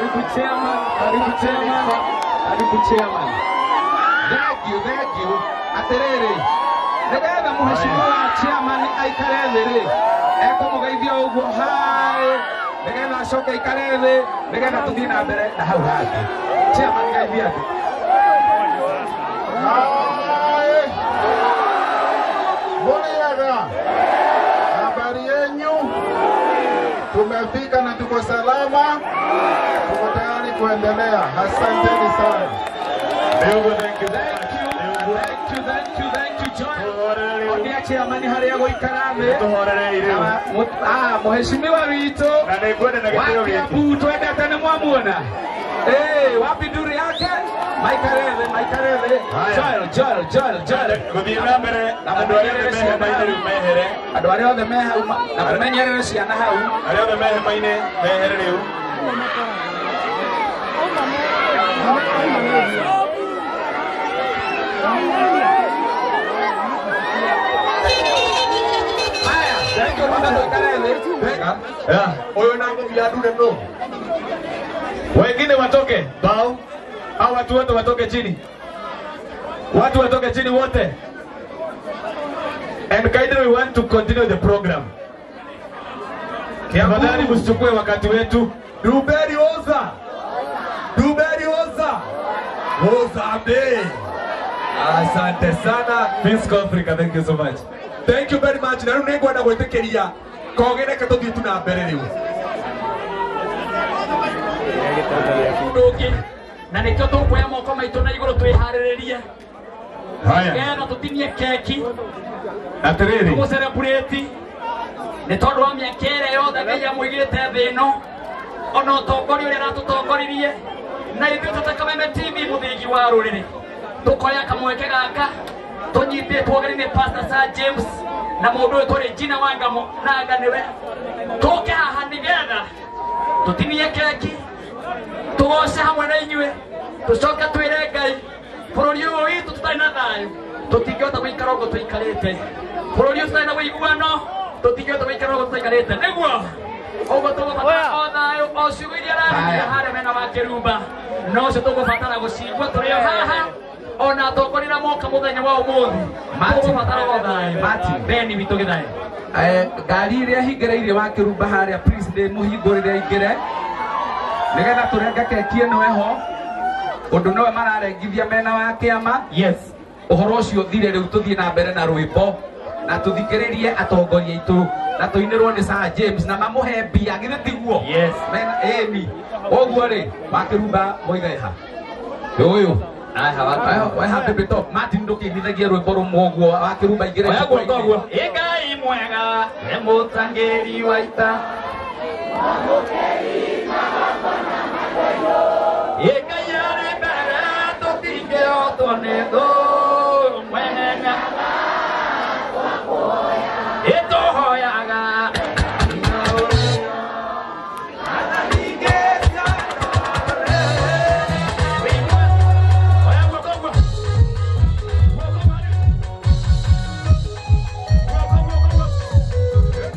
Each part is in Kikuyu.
Karibu chairman, karibu chairman, karibu chairman. Thank you, thank you. Atiriri, nigetha muheshimiwa chairman aikare thĩ rĩ, ekũmũgeithia ũguo hai, nigetha acoke aikare thĩ, nigetha tũthiĩ na mbere na hau hangĩ. Chairman geithia andũ. Hai. Mũrĩega. Habari yenyu? Tumefika na tuko salama, tuko tayari kuendelea. Asanteni sana. Thank you, thank you, thank you, thank you, Joel. Onia chairman harĩa gũikara thĩ. Ah, muheshimiwa witũ Na nĩngwenda na gĩtĩo wa gĩkĩ. Kiambu twendete nĩ mwamuona. Eh, wapi nduri yake? Maikare thĩ, maikare thĩ. Haya. Joel, Joel, Joel, Joel. Gũthiĩ na mbere andũ arĩa othe me hema-inĩ rĩu mehere. Andũ arĩa othe me hau na mũmenyerere ciana hau. Arĩa othe me hema-inĩ mehere rĩu. Haya, thank you, Rwanda tũikare thĩ. Yeah. Ũyũ na ngũbia ndune nũ? Wengine watoke bao au watu wote watoke chini, watu watoke chini wote. And kindly we want to continue the program. Tafadhali msichukue wakati wetu. Duberi oza. Duberi oza. Oza be. Asante sana. Fiscal Africa, thank you so much. Thank you very much. Na rĩu nĩngwenda gwĩtĩkĩria koge reke tũthiĩ tu na mbere rĩu. Mũndũ ũngĩ na nĩkĩo tũkuoya moko maitũ na igũrũ twĩharĩrĩrie Haya, nĩgetha tũtinie keki atiriri tũmũcereburĩti nĩ tondũ wa mĩaka ĩrĩa yothe Ngai amũigĩte thĩ ĩno ona ũtongoria ũrĩa aratũtongoririe na ithuĩ tũta Kameme TV mũthingi wa rũrĩrĩ tũkoya kamweke gaka tũnyitĩtwo ũgeni nĩ Pastor Sir James na mũndũ ũyũ tũrĩ Gina Wangamo nanga nĩwe tũke haha nĩgetha tũtinie keki tũgoce hamwe na inyuĩ tũcoke twĩre Ngai bũrũri ũyũ witũ tũtarĩ na thayũ tũtingĩhota gũikara ũguo tũikarĩte bũrũri ũyũ tũtarĩ na ũiguano tũtingĩhota gũikara ũguo tũikarĩte nĩguo ũguo tũgũbatara o thayũ o ciugo iria araririe harĩa mena wa kĩrumba nocio tũgũbatara gũcigua tũrĩ o haha ona atongoria arĩa moka mũthenya wa ũmũthĩ tũgũbatara o thayũ Martin. Beni witũ gĩthayo. Ngari ĩrĩa hingĩrĩirie wa kĩrumba harĩa please ndĩmũhingũrĩre aingĩre nĩgetha tũrenge keki ĩno ĩho ũndũ nowe mararengithia mena wa kĩama. Yes. Ũhoro ũcio ũthire rĩu tũthiĩ na mbere na rwĩmbo na tũthikĩrĩrie atongoria aitũ na tũinĩrwo nĩ Sir James na mamũhe mbia githĩ tiguo? Yes. Mena ĩni ũguo rĩ wa kĩrumba moiga ĩha ũyũ weha baby top Martin ndũkĩinithagie rwĩmbo rũmwe ũguo wa kĩrumba ingĩre Oya guoko ũguo. Ĩ Ngai mwega nĩ mũtangĩri wa ita Ĩ Ngai arĩ mbere tũtingĩhotwo nĩ thũ mwene Ĩ tũhoyaga Oya guoko ũguo. Guoko Martin. Guoko, guoko, guoko.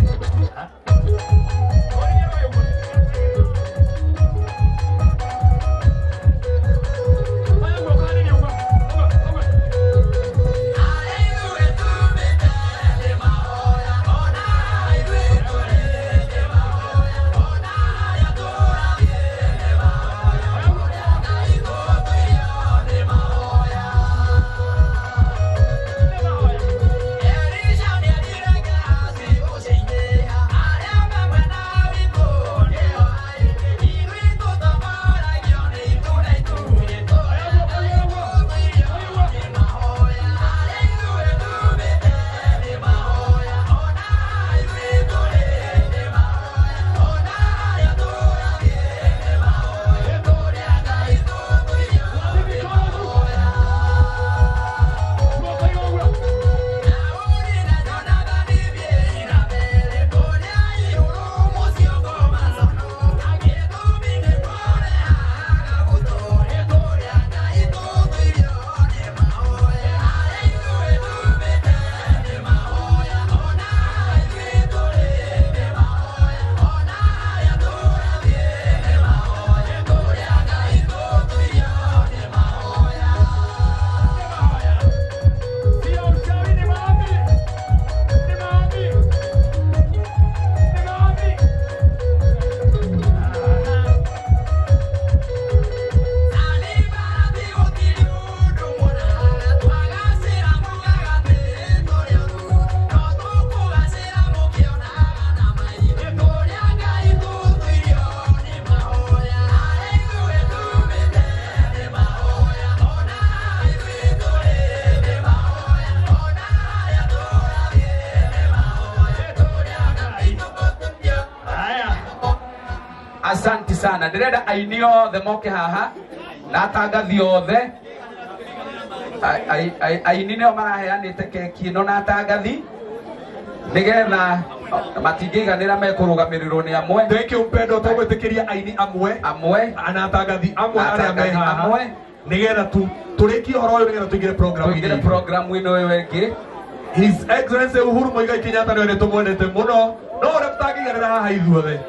Asante sana. Ndĩrenda aini othe moke haha na atangathi othe. Aini nĩo maraheanĩte keki ĩno na atangathi nĩgetha matingĩiganĩra mekũrũgamĩrĩrwo nĩ amwe. Thank you Mpendo, tũgwĩtĩkĩria aini amwe amwe na atangathi amwe arĩa me Atangathi haha amwe. Nĩgetha tũrĩkie ũhoro ũyũ nĩgetha tũingĩre program tũingĩre inĩ. Program ĩno ĩyo ĩngĩ. His Excellency Uhuru Muigai Kenyatta nĩwe nĩtũmwendete mũno no ũrĩa tũtangĩiganĩra haha ithuothe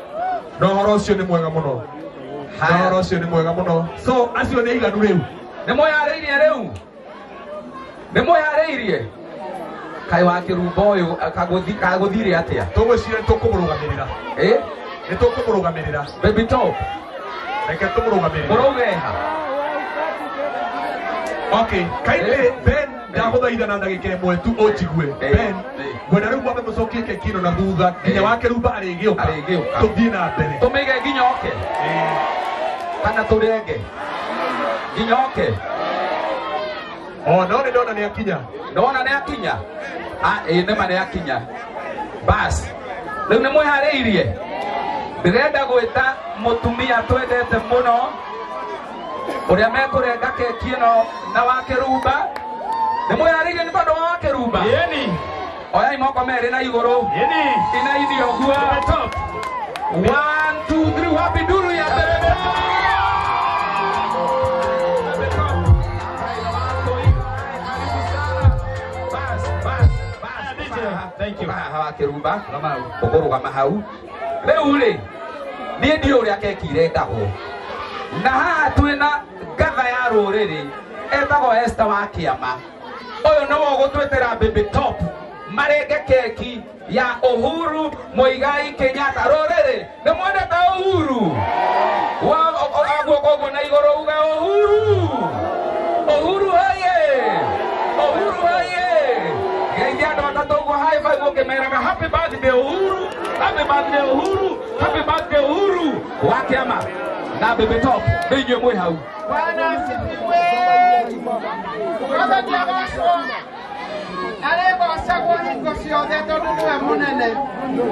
na ũhoro ũcio nĩ mwega mũno na Haya. ũhoro ũcio nĩ mwega mũno so acio nĩ aiganu rĩu. Nĩ mwĩharĩirie rĩu? Nĩ mwĩharĩirie? Kaĩ wa kĩrumba ũyũ kagũthire atĩa? Tũgwĩciria nĩ tũkũmũrũgamĩrĩra. Ĩ? Nĩ tũkũmũrũgamĩrĩra. Baby Top. Reke tũmũrũgamĩrĩre. Mũraugeha. Okay, kindly Ben ndagũthaitha na ndagĩka ĩmwe tu ũnjigue. Ben, ngwenda rĩu mwambe mũcokie keki ĩno na thutha nginya wa kĩrumba arĩgĩũka. Arĩgĩũka. Tũthiĩ na mbere. Tũmĩige nginya oke kana tũrenge nginya oke? O no nĩ ndona nĩ akinya. Ndona nĩ akinya. Ah, ĩ nĩma nĩ akinya. Bas rĩu nĩ mwĩharĩirie? Ndĩrenda gwĩta mũtumia twendete mũno ũrĩa mekũrenga keki ĩno na wa kĩrumba. Nĩ mwĩharĩirie nĩ tondũ wa wakĩrumba? Yeni. Oyai moko merĩ na igũrũ. Yeni. Inaini ũguo. Top. 1 2 3 wapi nduru ya mbere? Thank you. Haha wa kĩrumba ũkũrũgama hau rĩu rĩ niĩ ndiũ ũrĩa keki irengagwo na haha twĩna ngatha ya rũrĩrĩ etagwo Esther wa kĩama. Ũyũ nĩwe ũgũtwĩtĩra Baby Top marenge keki ya Uhuru Muigai Kenyatta. Rũrĩrĩ nĩ mwendete Uhuru? Guoko ũguo na igũrũ uge Uhuru. Uhuru hoye! Uhuru hoye! Geithia andũ atatũ ũguo high five ũkĩmeraga happy birthday Uhuru, happy birthday Uhuru, happy birthday Uhuru wa kĩama na Baby Top nĩ inyuĩ mwĩ hau. Bwana asifiwe. Mwathani agocwo. Arĩgocagwo hingo ciothe tondũ nĩwe mũnene.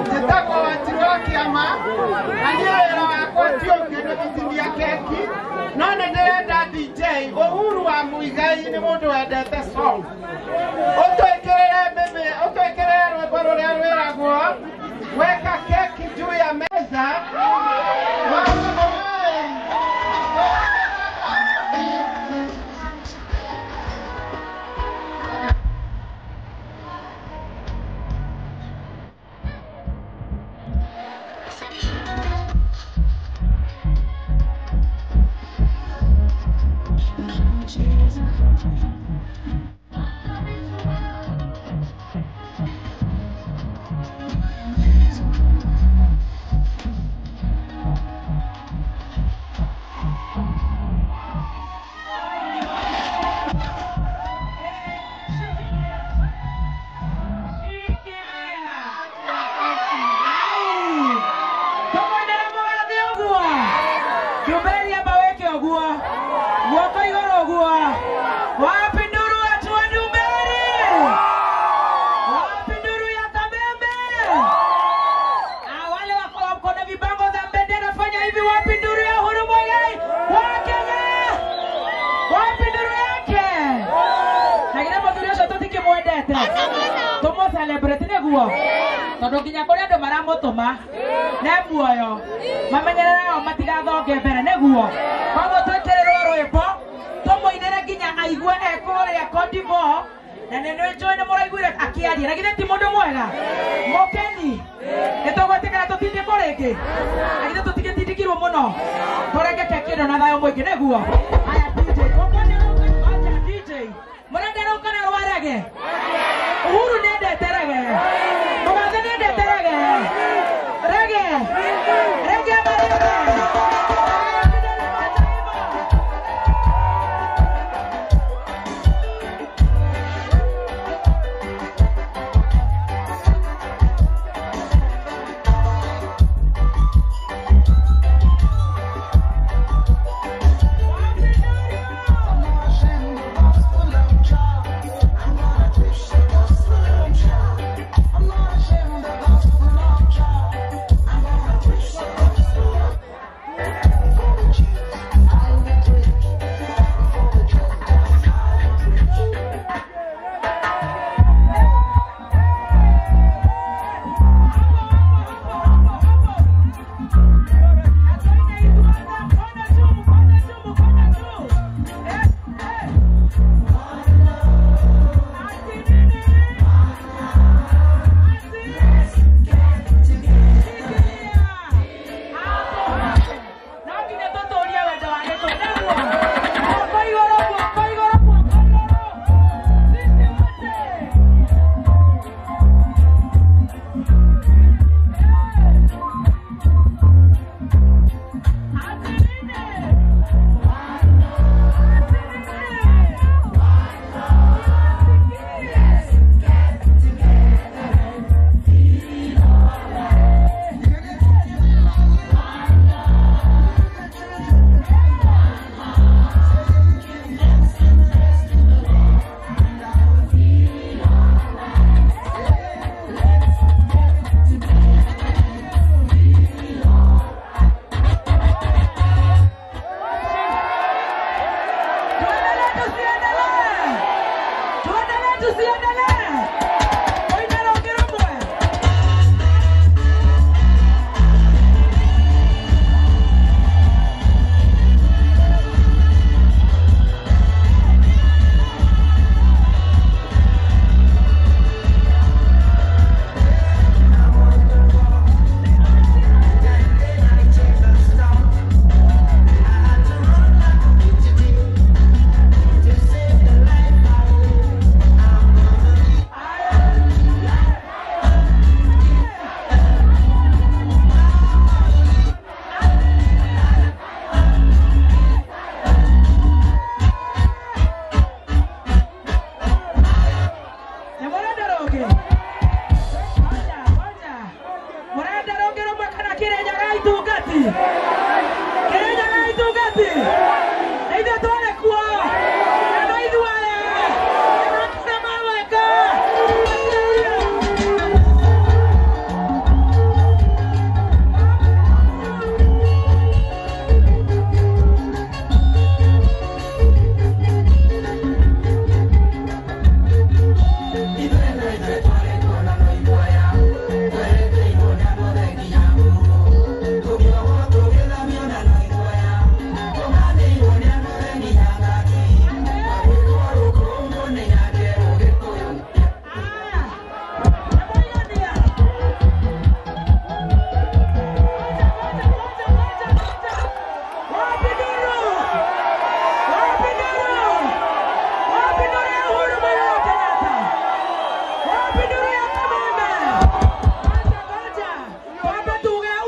Njĩtagwo Wanjiru wa kĩama na niĩ wĩra wakwa ti ũngĩ nĩ gũtinia keki no nĩ ndĩrenda DJ Uhuru wa Muigai nĩ mũndũ wendete song. Ũtwĩkĩrĩre bebe, ũtwĩkĩrĩre rwĩmbo rũrĩa rwĩragwo weka keki juu ya meza. Wapi nduru watu wa Ndumberi? Wapi nduru ya Kameme? Ah, wale wako na vibango za bendera fanya hivi. Wapi nduru ya Uhuru Muigai wa Kenya? Wapi nduru yake? Na githĩ mũthuri ũcio tũtikĩmwendete? Tũmũ celebrate nĩguo tondũ nginya kũrĩ andũ maramũtũma ne muoyo mamenyerere o matigathonge mbere nĩguo. Koguo twĩkĩrĩrwo rwĩmbo tũmũinĩre nginya aigue e kũrĩa Cote d'Ivoire na nĩ njũĩ nĩ mũraiguire akĩaria na githĩ ti mũndũ mwega mũkeni nĩ tũgwĩtĩkĩra tũtindĩkwo rĩngĩ na githĩ tũtigĩtindĩkirwo mũno tũrenge keki ĩno na thayũ mũingĩ nĩguo. Haya DJ, DJ mũrenda rũu kana rwa rege? Uhuru nĩendete rege, Mũgathe nĩendete rege, rege rege marege. Wapi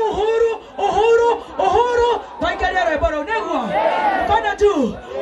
Uhuru, Uhuru, Uhuru, twaikaria rwĩmbo rũu nĩguo mkono juu.